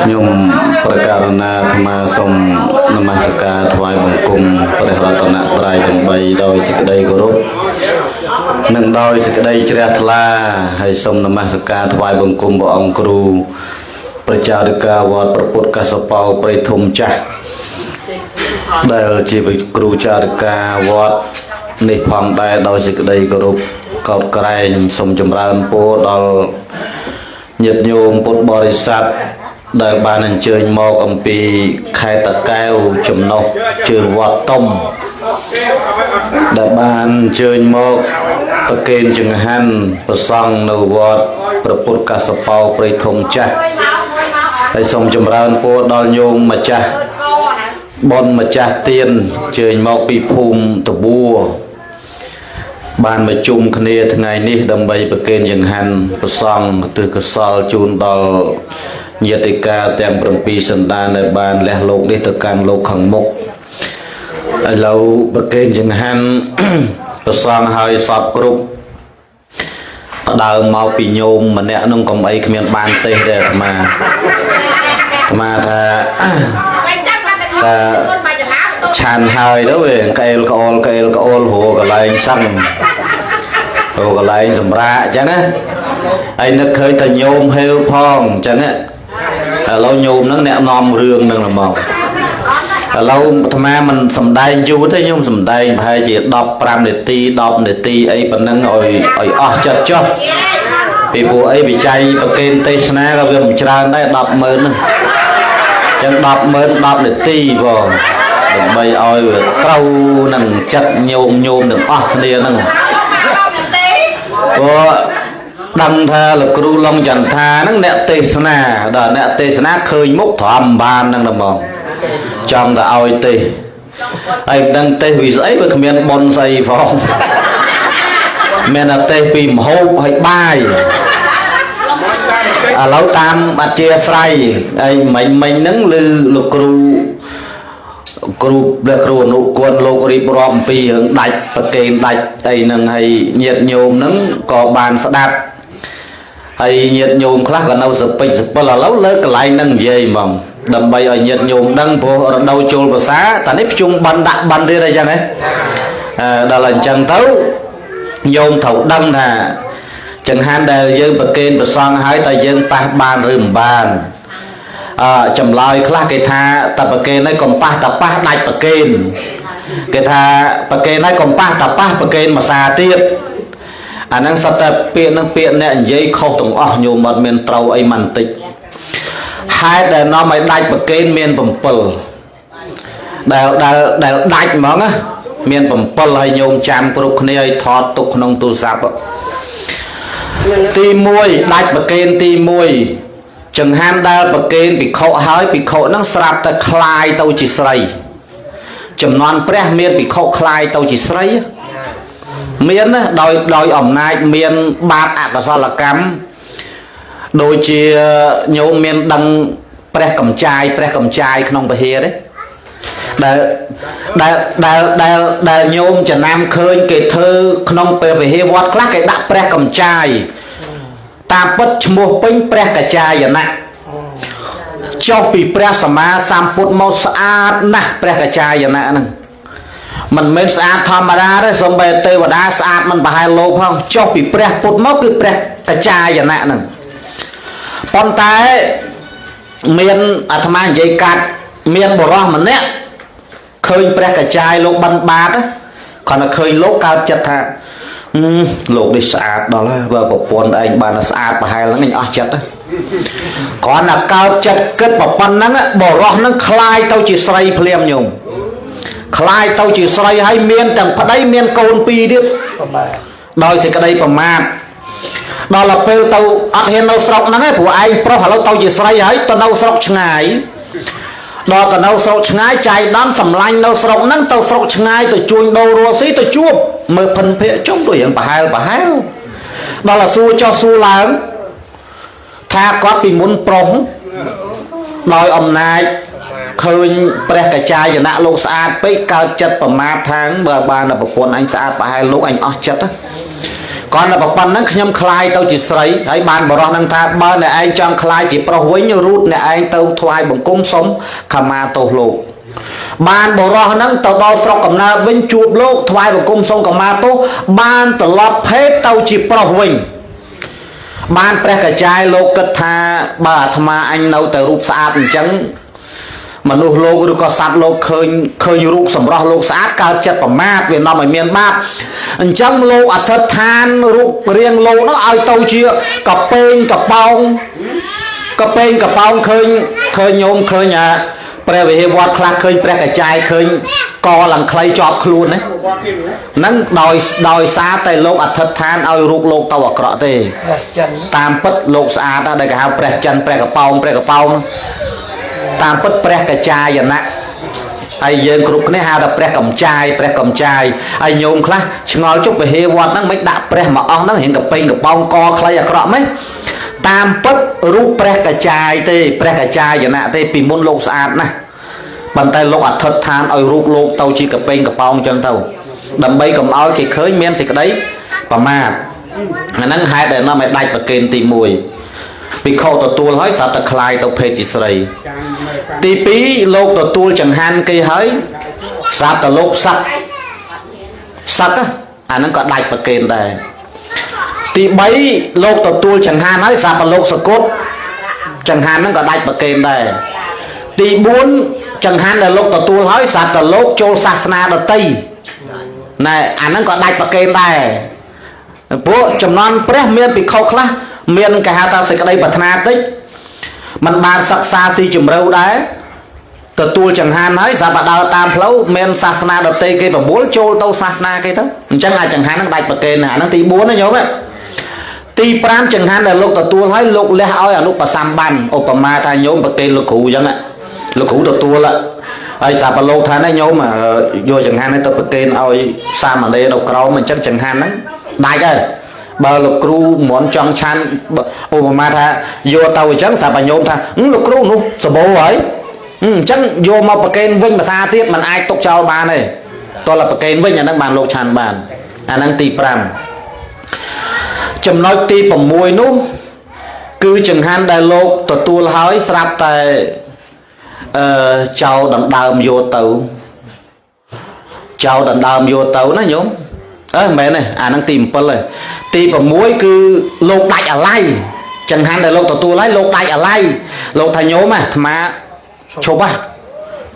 ខ្ញុំប្រកាសណាអាត្មាសូមនមស្ការថ្វាយបង្គំព្រះរតនត្រ័យទាំង3ដោយសេចក្តីគោរពនិងដោយសេចក្តីជ្រះថ្លាហើយសូមនមស្ការថ្វាយបង្គំព្រះអង្គគ្រូប្រជាធិការវត្តព្រះពុទ្ធកសបោព្រៃធំចាស់ដែលជាគ្រូចារិកាវត្តនេះផងដែរដោយសេចក្តីគោរពកោតក្រែងសូមចម្រើនពរដល់ ញាតិញោមពុទ្ធបរិស័ទដែលបានអញ្ជើញមកអំពីខេត្តតាកែវចំណុះជើងវត្តតុំដែលបានអញ្ជើញមកប្រគេនចង្ហាន់ប្រសង់នៅវត្តព្រះពុទ្ធកសបោព្រៃធំចាស់ហើយសូមចម្រើនពរដល់ញោមម្ចាស់បុណ្យម្ចាស់ទានអញ្ជើញមកពីភូមិតបួរ បានមកជុំគ្នាថ្ងៃនេះដើម្បីប្រគេនចង្ហាន់ព្រះសង្ឃឧទ្ទិសកុសលជូនដល់ញាតិកាទាំង7សន្តានដែលបានលះលោកនេះទៅកាន់លោកខាងមុខឥឡូវប្រគេនចង្ហាន់ ព្រះសង្ឃហើយសពគ្រប់ផ្ដើមមកពីញោមម្នាក់នោះកុំអីគ្មានបានទេសទេអាត្មាអាត្មាថា តាឆាន់ហើយទៅវាក្អេលក្អូលក្អេលក្អូលរកកន្លែងសឹងរកកន្លែងសម្រាកអញ្ចឹងណាហើយនឹកឃើញតែញោមហេវផងអញ្ចឹងណាឥឡូវញោមហ្នឹងអ្នកនាំរឿងហ្នឹងហ្មងឥឡូវអាត្មាមិនសំដែងយូរទេញោមសំដែងប្រហែលជា15នាទី10នាទីអីប៉ុណ្ណឹងឲ្យឲ្យអស់ចិត្តចុះពីព្រោះអីវិច័យប្រកេនទេសនាក៏វាមិនច្រើនដែរ100000ហ្នឹង ចឹង100000 10នាទីបងដើម្បីឲ្យវាត្រូវនឹងចិត្តញោមញោមទាំងអស់គ្នាហ្នឹងព្រោះដឹងថាលោកគ្រូឡុងចន្ទាហ្នឹងអ្នកទេសនាដល់អ្នកទេសនាឃើញមុខត្រំបានហ្នឹងហ្មងចង់តែឲ្យទេសហើយមិនដឹងទេសពីស្អីបើគ្មានប៉ុនស្អីផងមានតែទេសពីម្ហូបហើយបាយ ឥឡូវតាមអធិស្រ័យហើយមិញមិញហ្នឹងឮលោកគ្រូគ្រូព្រះគ្រូអនុគុណលោករៀបរាប់អំពីរឿងដាច់ប្រកេនដាច់អីហ្នឹងហើយញាតញោមហ្នឹងក៏បានស្ដាប់ហើយញាតញោមខ្លះក៏នៅសពេចសពិលឥឡូវលើកន្លែងហ្នឹងនិយាយហ្មងដើម្បីឲ្យញាតញោមដឹងព្រោះរដូវចូលភាសាតានេះភ្ជុំបិណ្ឌដាក់បិណ្ឌទៀតអីចឹងហ៎អឺដល់អញ្ចឹងទៅញោមត្រូវដឹងថា ចង្ហាន់ដែលយើងប្រគេនប្រសង់ហើយតើយើងប៉ះបានឬមិនបានអឺចម្លើយខ្លះគេថាតើប្រគេនហើយកុំប៉ះតើប៉ះដាច់ប្រគេនគេថាប្រគេនហើយកុំប៉ះតើប៉ះប្រគេនមួយសាទៀតអាហ្នឹងសុទ្ធតែពាក្យហ្នឹងពាក្យអ្នកនិយាយខុសទាំងអស់ញោមអត់មានត្រូវអីមិនបន្តិចហេតុដែលនាំឲ្យដាច់ប្រគេនមាន7ដែលដែលដែលដាច់ហ្មងណាមាន7ហើយញោមចាំគ្រប់គ្នាឲ្យថតទុកក្នុងទូរស័ព្ទ ទី1ដាច់ប្រកេនទី1ចង្ហាន់ដែលប្រកេនភិក្ខុហើយភិក្ខុហ្នឹងស្រាប់តែคลายទៅជាស្រីចំនួនព្រះមានភិក្ខុคลายទៅជាស្រីមានណាដោយដោយអំណាចមានបាបអកុសលកម្មដូចជាញោមមានដឹងព្រះកំចាយព្រះកំចាយក្នុងពហិរទេដែលដែលដែលដែលដែលញោមចំណាំឃើញគេធ្វើក្នុងពេលវិហារវត្តខ្លះគេដាក់ព្រះកំចាយ តាមពិតឈ្មោះពេញព្រះកចាយណៈចុះពីព្រះសម្មាសម្ពុទ្ធមកស្អាតណាស់ព្រះកចាយណៈហ្នឹងមិនមែនស្អាតធម្មតាទេសំបីទេវតាស្អាតមិនប្រហែលលោកផងចុះពីព្រះពុទ្ធមកគឺព្រះកចាយណៈហ្នឹងប៉ុន្តែមានអាត្មានិយាយកាត់មានបរោះម្នាក់ឃើញព្រះកចាយលោកបិណ្ឌបាតគ្រាន់តែឃើញលោកកើតចិត្តថា ហឹមលោកនេះស្អាតដល់ហើយបើប្រពន្ធឯងបានតែស្អាតប្រហែលហ្នឹងឯងអស់ចិត្តហ៎គ្រាន់តែកើតចិត្តគិតប្រប៉ុណ្ណឹងបរោះហ្នឹងคลายទៅជាស្រីភ្លាមញោមคลายទៅជាស្រីហើយមានទាំងប្តីមានកូនពីរទៀតដោយសេចក្តីប្រមាទដល់ទៅពេលទៅអត់ហ៊ាននៅស្រុកហ្នឹងឯងព្រោះឯងប្រុសឥឡូវទៅជាស្រីហើយទៅនៅស្រុកឆ្ងាយដល់ទៅនៅស្រុកឆ្ងាយចៃដន្យសម្លាញ់នៅស្រុកហ្នឹងទៅស្រុកឆ្ងាយទៅជួញដូររស់ស៊ីទៅជួបមើលភិនភាកចុងដូចយ៉ាងប្រហែលប្រហែលដល់តែសួរចុះសួរឡើងថាគាត់ពីមុនប្រុសដោយអំណាចឃើញព្រះកចាយណៈលោកស្អាតពេកកើតចិត្តប្រមាទថាងបើបានតែប្រពន្ធអញស្អាតប្រហែលលោកអញអស់ចិត្តហ៎ គាត់តែប៉ុណ្្នឹងខ្ញុំคลายទៅជាស្រីហើយបានបរោះនឹងថាបើអ្នកឯងចង់คลายជាប្រុសវិញរូតអ្នកឯងទៅថ្វាយបង្គំសុំខមាទោសលោកបានបរោះហ្នឹងទៅដល់ស្រុកកំណើតវិញជួបលោកថ្វាយបង្គំសុំខមាទោសបានត្រឡប់ភេទទៅជាប្រុសវិញបានព្រះកចាយលោកគិតថាបើអាត្មាអញនៅតែរូបស្អាតអញ្ចឹងមនុស្សលោកឬក៏សត្វលោកឃើញឃើញរូបសម្រស់លោកស្អាតកើតចិត្តប្រមាទវានាំឲ្យមានបាបអញ្ចឹងលោកអធិដ្ឋានរូបរាងលោកនោះឲ្យទៅជាកពេងកប៉ោងកពេងកប៉ោងឃើញឃើញញោមឃើញអាព្រះវិហារវត្តខ្លះឃើញព្រះកចាយឃើញកឡើងខ្លីជាប់ខ្លួនណាហ្នឹងដោយដោយសារតែលោកអធិដ្ឋានឲ្យរូបលោកទៅអាក្រក់ទេ ព្រះចិន តាមពិតលោកស្អាតណាស់ដែលគេហៅព្រះចិនព្រះកប៉ោងព្រះកប៉ោងតាមពិតព្រះកចាយណៈហើយយើងគ្រប់គ្នាហៅថាព្រះកំចាយព្រះកំចាយហើយញោមខ្លះឆ្ងល់ជុកពហិវត្តហ្នឹងមិនដាក់ព្រះមកអស់ហ្នឹងរៀងកពេងកប៉ោងកខ្លីអាក្រក់ម៉េចតាមពិតរូបព្រះកចាយទេព្រះកចាយណៈទេពីមុនលោកស្អាតណាស់ប៉ុន្តែលោកអធិដ្ឋានឲ្យរូបលោកទៅជាកពេងកប៉ោងចឹងទៅដើម្បីកុំឲ្យគេឃើញមានសេចក្តីប្រមាទអាហ្នឹងហេតុដែលនាំឲ្យដាច់ប្រកេនទី1ភិក្ខុទទួលហើយស្រាប់តែคลายទៅភេទជាស្រីទី2លោកទទួលចង្ហាន់គេហើយស្រាប់តែលោកសឹកសឹកអាហ្នឹងក៏ដាច់ប្រកេនដែរទី3លោកទទួលចង្ហាន់ហើយស្រាប់តែលោកសគត់ចង្ហាន់ហ្នឹងក៏ដាច់ប្រកេនដែរទី4ចង្ហាន់ដែលលោកទទួលហើយស្រាប់តែលោកចូលសាសនាដតីណែអាហ្នឹងក៏ដាច់ប្រកេនដែរព្រោះចំនួនព្រះមានភិក្ខុខ្លះមានគេហៅថាសេចក្តីប្រាថ្នាតិចมันបានសិក្សាស៊ីជម្រៅដែរទទួលចង្ហាន់ហើយស្រាប់តែដើរតាមផ្លូវមានសាសនាដតីគេប្រមូលចូលទៅសាសនាគេទៅអញ្ចឹងអាចចង្ហាន់ហ្នឹងដាច់ប្រកេនអាហ្នឹងទី4ណាញោមទី5ចង្ហាន់ដែលលោកទទួលហើយលោកលះឲ្យអនុបសម្បានឧបមាថាញោមប្រកេនលោកគ្រូអញ្ចឹងលោកគ្រូទទួលហើយស្រាប់តែលោកថាណាញោមយកចង្ហាន់នេះទៅប្រកេនឲ្យសាមណេរនៅក្រោមអញ្ចឹងចង្ហាន់ហ្នឹងដាច់ហើយបើលោកគ្រូមិនចង់ឆាន់ឧបមាថាយកទៅអញ្ចឹងស្រាប់តែញោមថាលោកគ្រូនោះសបោហើយអញ្ចឹងយកមកប្រកេនវិញភាសាទៀតมันអាចទុកចោលបានទេតោះតែប្រកេនវិញអាហ្នឹងបានលោកឆាន់បានអាហ្នឹងទី5ចំណុចទី6នោះគឺចង្ហាន់ដែលលោកទទួលហើយស្រាប់តែអឺចោលដណ្ដើមយកទៅចោលដណ្ដើមយកទៅណាញោមអើមិនមែនទេអាហ្នឹងទី7ទេទី6គឺលោកដាច់អាល័យចង្ហាន់ដែលលោកទទួលហើយលោកដាច់អាល័យលោកថាញោមអាត្មាឈប់ហ่ะ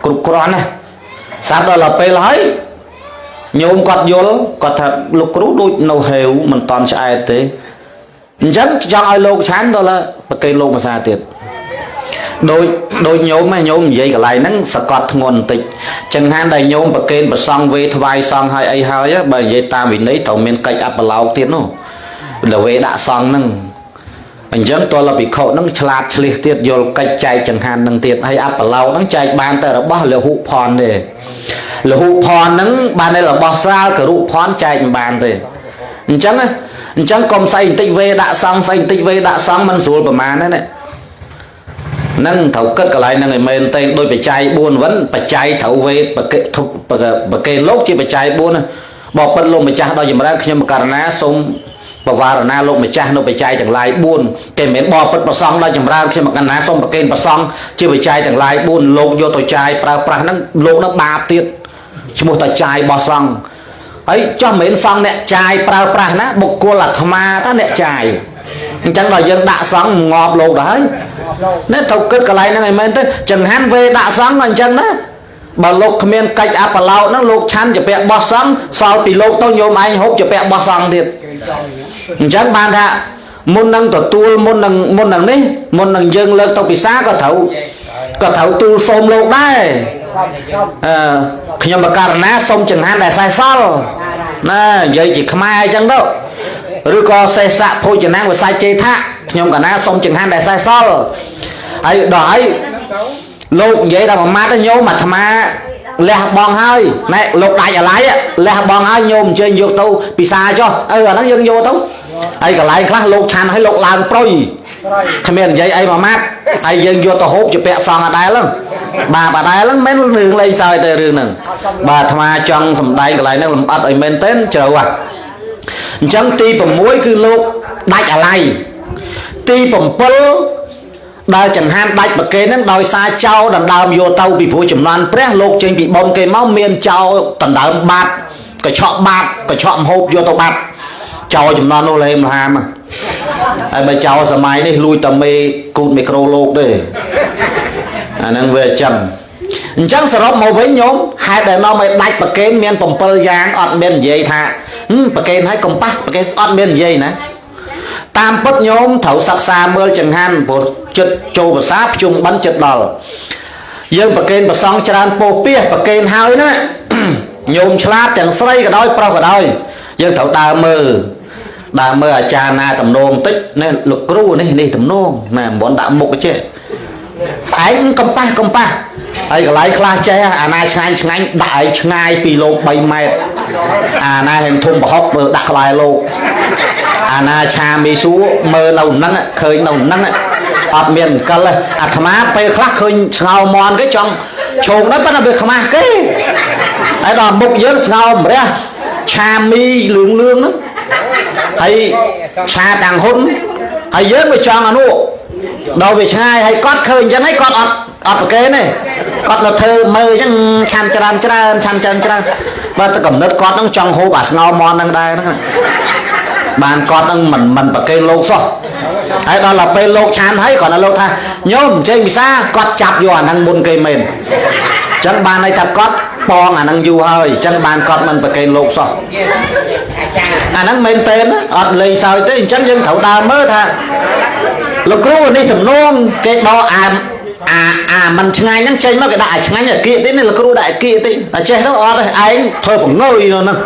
គ្រប់គ្រាន់ណាស្រាប់ដល់ពេលហើយញោមគាត់យល់គាត់ថាលោកគ្រូដូចនៅហេវមិនតន់ឆ្អែតទេអញ្ចឹងចង់ឲ្យលោកឆាន់ដល់ប្រកេនលោកភាសាទៀតដូចដូចញោមញោមនិយាយកន្លែងហ្នឹងសកត់ធ្ងន់បន្តិចចង្ហាន់ដែលញោមប្រកេនប្រសង់វេថ្វាយសង់ហើយអីហើយបើនិយាយតាមវិន័យត្រូវមានកិច្ចអបឡោកទៀតនោះដល់វេដាក់សង់ហ្នឹងអញ្ចឹងតលភិក្ខុហ្នឹងឆ្លាតឆ្លៀសទៀតយល់កិច្ចចែកចង្ហាន់ហ្នឹងទៀតហើយអបឡោកហ្នឹងចែកបានតែរបស់លហុផនទេលហុផនហ្នឹងបានតែរបស់ស្រាលករុផនចែកមិនបានទេអញ្ចឹងអញ្ចឹងកុំស្អីបន្តិចវេដាក់សង់ស្អីបន្តិចវេដាក់សង់មិនស្រួលប្រមាណទេណានឹងត្រូវគិតកន្លែងហ្នឹងឲ្យមែនទេដោយបច្ច័យ4វិនបច្ច័យត្រូវវេប្រកេប្រកេលោកជាបច្ច័យ4ណាបបិទ្ធលោកម្ចាស់ដល់ចម្រើនខ្ញុំករណាសូមបវារណាលោកម្ចាស់នៅបច្ច័យទាំងឡាយ4គេមិនមែនបបិទ្ធប្រសងដល់ចម្រើនខ្ញុំករណាសូមប្រកេនប្រសងជាបច្ច័យទាំងឡាយ4លោកយកទៅចាយប្រើប្រាស់ហ្នឹងលោកនឹងបាបទៀតឈ្មោះតាចាយរបស់សង្ឃហើយចោះមិនមែនសង្ឃអ្នកចាយប្រើប្រាស់ណាបុគ្គលអាត្មាតាអ្នកចាយអញ្ចឹងដល់យើងដាក់សង្ឃងាប់លោកដល់ហើយនេះត្រូវគិតកន្លែងហ្នឹងឲ្យមែនទេចង្ហាន់វេដាក់សង្ឃក៏អញ្ចឹងដែរបើលោកគ្មានកិច្ចអបឡោតហ្នឹងលោកឆាន់ជាពាក់បោះសង្ឃសល់ពីលោកទៅញោមឯងហូបជាពាក់បោះសង្ឃទៀតអញ្ចឹងបានថាមុននឹងទទួលមុននឹងមុននឹងនេះមុននឹងយើងលើកទៅពិសាក៏ត្រូវទូលសូមលោកដែរអឺខ្ញុំបករណាសូមចង្ហាន់ដែលសេះសល់ណានិយាយជាខ្មែរអញ្ចឹងទៅឬក៏សេសៈភោជនាងវិស័យជេថៈខ្ញុំកណាសូមចង្ហាន់ដែលសេះសល់ហើយដល់ហើយលោកនិយាយដល់មួយម៉ាត់ញោមអាត្មាលះបងហើយណែលោកដាច់អាឡ័យលះបងហើយញោមអញ្ជើញយកទៅពិសាចុះអឺអាហ្នឹងយើងយកទៅហើយកន្លែងខ្លះលោកឆាន់ឲ្យលោកឡើងប្រុយគ្មាននិយាយអីមួយម៉ាត់ហើយយើងយកទៅហូបជាពាក់សងអដែលហ្នឹងបាទអដែលហ្នឹងមិនមែនរឿងលេងសើចទេរឿងហ្នឹងបាទអាត្មាចង់សំដែងកន្លែងហ្នឹងលម្អិតឲ្យមែនទែនជ្រៅហ่ะ អញ្ចឹងទី6គឺលោកដាច់អាល័យទី7ដែលចង្ហាន់ដាច់ប្រគេនហ្នឹងដោយសារចោលដណ្ដើមយកទៅពីព្រោះចំនួនព្រះលោកចេញពីបុណ្យគេមកមានចោលដណ្ដើមបាតកញ្ឆក់បាតកញ្ឆក់ម្ហូបយកទៅបាត់ចោលចំនួននោះលេមលហាមហើយបើចោលសម័យនេះលួចតែមេគូតមីក្រូលោកទេអាហ្នឹងវាអញ្ចឹងអញ្ចឹងសរុបមកវិញញោមហេតុដែលនាំឲ្យដាច់ប្រគេនមាន7យ៉ាងអត់មាននិយាយថាប្រគេនឲ្យកំប៉ះប្រគេនអត់មាននិយាយណាតាមពិតញោមត្រូវសិក្សាមើលចង្ហាន់ព្រោះចិត្តចូលភាសាភ្ជុំបិណ្ឌចិត្តដល់យើងប្រគេនប្រសង់ច្រើនពោះពីសប្រគេនហើយណា ញោមឆ្លាតទាំងស្រីក៏ដោយប្រុសក៏ដោយយើងត្រូវដើរមើលដើរមើលអាចារ្យណាតំណងតិចនេះលោកគ្រូនេះនេះតំណងណាមិនបនដាក់មុខចេះឯងកំប៉ះកំប៉ះហើយកន្លែងខ្លះចេះអាណាឆ្ងាញ់ឆ្ងាញ់ដាក់ឲ្យឆ្ងាយពីលោក3ម៉ែត្រអាណាហែងធំប្រហុកមើលដាក់ក្បែរលោកអាណាឆាមីសួរមើលនៅហ្នឹងឃើញនៅហ្នឹងអត់មានអង្កលអាត្មាពេលខ្លះឃើញស្ងោមន់គេចង់ឈោងដែរប៉ុន្តែវាខ្មាស់គេហើយដល់មុខយើងស្ងោម្រះឆាមីលឿងលឿងហ្នឹងហើយឆាតាំងហ៊ុនហើយយើងវាចង់អានោះដល់វាឆ្ងាយហើយគាត់ឃើញអញ្ចឹងហើយគាត់អត់អត់ប្រកេនទេគាត់នៅធ្វើមើលអញ្ចឹងឆាន់ច្រើនច្រើនឆាន់ច្រើនច្រើនបើតែកំណត់គាត់ហ្នឹងចង់ហូបអាស្ងោមន់ហ្នឹងដែរហ្នឹងបានគាត់ហ្នឹងមិនមិនប្រកេនលោកសោះហើយដល់ដល់ពេលលោកឆានហើយគាត់ដល់លោកថាញោមអញ្ជើញពិសាគាត់ចាប់យកអាហ្នឹងមុនគេមែនអញ្ចឹងបានន័យថាគាត់ប៉ងអាហ្នឹងយូរហើយអញ្ចឹងបានគាត់មិនប្រកេនលោកសោះអាហ្នឹងមែនទេណាអត់លេងសើចទេអញ្ចឹងយើងត្រូវដើរមើលថាលោកគ្រូនេះទំនងគេដកអាអាអាមិនឆ្ងាញ់ហ្នឹងចេញមកគេដាក់អាឆ្ងាញ់អាគៀកទេនេះលោកគ្រូដាក់អាគៀកទេតែចេះទៅអត់ទេឯងធ្វើបង្ងើយនៅហ្នឹង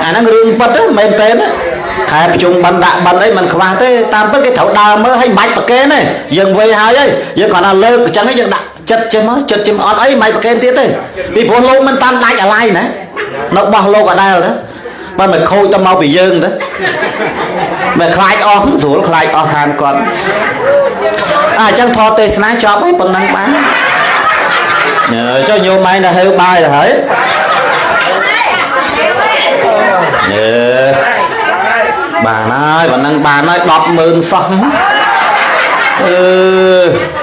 អាហ្នឹងរឿងពិតទេមែនទេណាខែប្រជុំបិណ្ឌដាក់បិណ្ឌអីមិនខ្វះទេតាមពិតគេត្រូវដើរមើលឲ្យមិនបាច់ប្រកេនទេយើងវេហើយហើយយើងគ្រាន់តែលើកអញ្ចឹងយើងដាក់ចិត្តចេះមកចិត្តចេះមកអត់អីមិនបាច់ប្រកេនទៀតទេពីព្រោះលោកមិនតាមដាច់អាឡ័យណានៅបោះលោកអដែលទេបើមិនខូចទៅមកពីយើងទេមិនខ្លាចអស់ស្រួលខ្លាចអស់ខានគាត់អញ្ចឹងថតទេសនាចប់ហើយប៉ុណ្ណឹងបានចុះញោមឯងទៅហៅបាយទៅហើយអឺបានហើយប៉ុណ្ណឹងបានហើយ100000សោះអឺ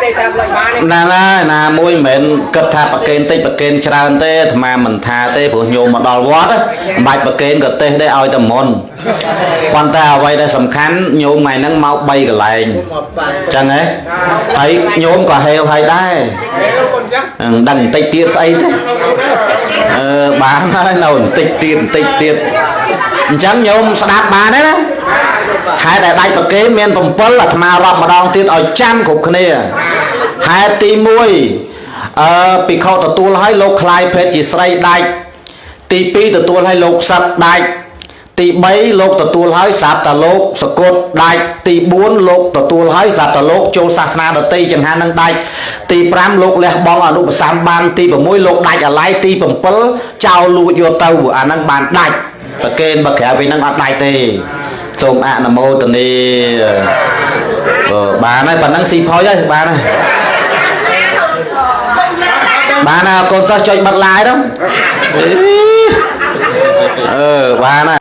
ទេតាមលុយបាន ហ្នឹងហើយណាមួយមិនមែនគិតថាប្រកេនតិចប្រកេនច្រើនទេអាត្មាមិនថាទេព្រោះញោមមកដល់វត្តមិនបាច់ប្រកេនក៏ទេសដែរឲ្យតែមុនប៉ុន្តែអ្វីដែលសំខាន់ញោមថ្ងៃហ្នឹងមក3កន្លែងចឹងហ៎ហើយញោមក៏ហេវហើយដែរដឹងបន្តិចទៀតស្អីទេអឺបានហើយនៅបន្តិចទៀតបន្តិចទៀតអញ្ចឹងញោមស្ដាប់បានទេណាហេតុដែលដាច់ប្រគេនមាន7អាត្មារាប់ម្ដងទៀតឲ្យចាំគ្រប់គ្នាហេតុទី1អឺភិក្ខុទទួលឲ្យលោកខ្លាយភេទជាស្រីដាច់ទី2ទទួលឲ្យលោកសឹកដាច់ទី3លោកទទួលឲ្យស្រាប់តែលោកសកុតដាច់ទី4លោកទទួលឲ្យស្រាប់តែលោកចូលសាសនាដទៃចង្ហាន់នឹងដាច់ទី5លោកលះបង់អនុបសម្បានទី6លោកដាច់អាល័យទី7ចោលលួចយកទៅអាហ្នឹងបានដាច់ប្រកេនបើក្រៅពីហ្នឹងអត់ដាច់ទេសូមអនុមោទនាបានហើយប៉ណ្ណឹងស៊ីផុយហើយបានហើយបានហើយកូនសិស្សចុចបិទឡាយទៅអឺបានហើយ។